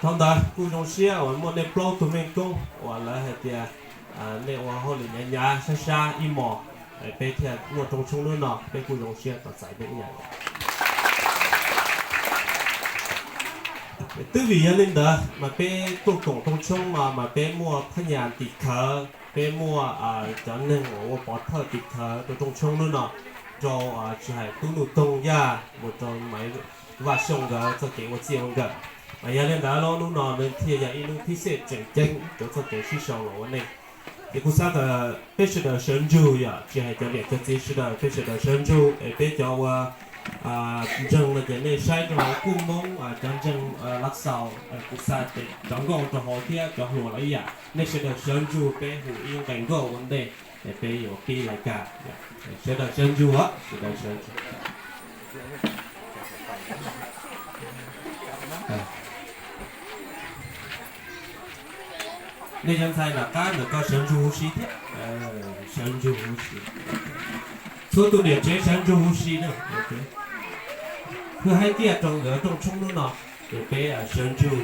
Thaum ntawd kuj zoo siab uas muaj nej plaub tug mej koob uas lawv hais tias nej ua hauj lwm hnyav hnyav sab sab ib hmos, peb thiaj muaj rooj tshoob hnub no, peb kuj zoo siab tos txais nej ib yam. Twb vim yog li ntawd mas peb tuaj koom rooj tshoob no mas peb muaj phab nyas tim khawv, peb muaj cov neeg uas ua pov thawj tim khawv rau rooj tshoob hnub no, rau tsis hais tub Nuj Toog Yaj mus rau Maiv Vaj Xyooj nkawd txoj kev ua txij ua nkawm. Mas yog li ntawd los hnub no nws thiaj yog ib hnub phib xej tseem ceeb rau txoj kev sib sau los ua neej. Ces kuv xav kom peb sawv daws sawv ntsug, yog tsis hais cov niam cov txiv sawv daws, peb sawv daws sawv ntsug es peb cov ua ntseeg no ces nej saib rau hauv kuj Hmoob cov ntseeg lav xaus, kuv xa cov nkauj rau hauv thiab cov hluas los ib yam, nej sawv daws sawv ntsug peb hu ib nqe nkauj ua ntej es peb yuav pib lais kas. Sawv daws sawv ntsug, sawv daws sawv ntsug. Nej cov ntxhais nram qab ntawm ko sawv ntsug huv si thiab, sawv ntsug huv si. Txhua tus niam tsev sawv ntsug huv si na. Hwj hais tias rau nkawd rooj tshoob hnub no, ces peb sawv ntsug.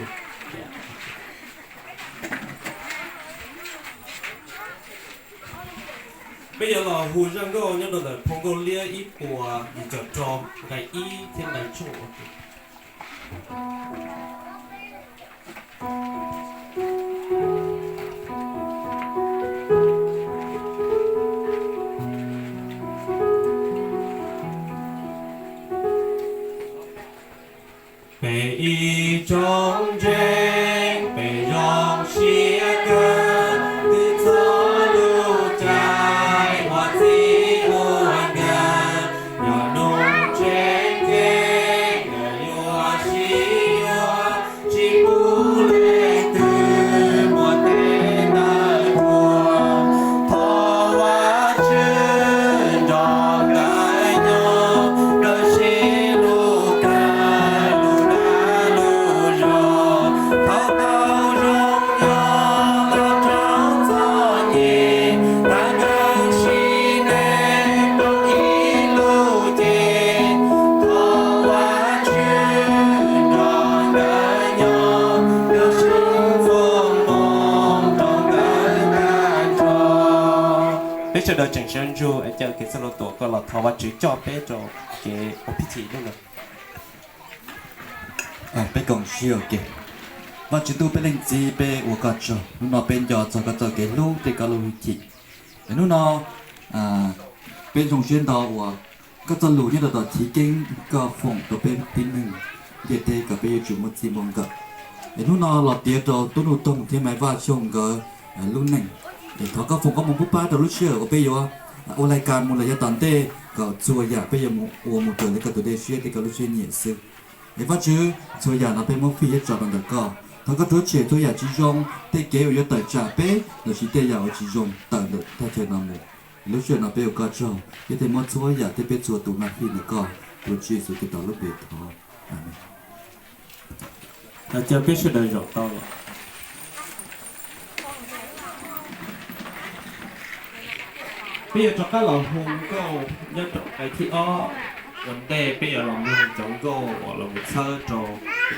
Peb yuav los hu zaj nkauj nyob rau ntawm phau Nkauj Liab ib puas yim caum rau nqe ib thiab nqe tshooj. Peb ib tsoom ntseeg peb zoo siab kawg, twb txog lub caij ua txij ua nkawm, yog hnub tseem ceeb nkawd yuav sib yuav, tsis pub leej twg muaj tes tawm tuag. Thov Vajtswv nrog nkawd nyob, nkawd sib hlub kawg lub dag lub zog. Thaum tau zoo nyob los raug txom nyem, tag nkawd sim neej rau ib lub cev. Thov Vajtswv nrog nkawd nyob, nkawd sib foom moov rau nkawd tag nrho. Peb sawv daws tseem sawv ntsug es caw kev txhaj lus tuam koj los thov Vajtswv coj peb rau kev ua pib thim hnub no. Peb koom sij hawm ke. Vajtswv tub peb leej txiv, peb ua koj tsaug, hnub no peb nco txog koj txoj kev hlub thiab koj lub hwj chim. Es hnub no peb zoo siab ntau uas koj txoj lus nyob rau tom chiv keeb koj foom rau peb tib neeg ntiaj teb kom peb yuav tsum muaj txij muaj nkawm. Es hnub no los tiav rau tub Nuj Toog thiab Maiv Vaj Xyooj nkawd lub neej. Es thov koj foom koob hmoov pub pab rau lub sij hawm uas peb yuav ua lais kas mus lawm yav tom ntej kom txhua yam peb yuav ua mus raws li koj tus dej siab thiab koj lub siab nyiam xwb. Es Vajtswv, txhua yam no peb muab fij thiab tso rau ntawm koj. Thov koj rhuav tshem txhua yam tsis zoo, tej kev uas yuav tawm tsam peb lossis tej yam uas tsis zoo tawm ntawm thaj chaw no mus. Lub sij hawm no peb ua koj tsaug thiab thiaj muab txhua yam thiab peb txhua tus mag fij ntawm koj, tuav Tswv Yexus Khetos lub npe thov, Amees. Caw peb sawv daws zaum tau. Peb yuav rov qab los hu nkauj nyob rau nqe thib ob. Ua ntej peb yuav los mloog cov nkauj uas los mus txhawb rau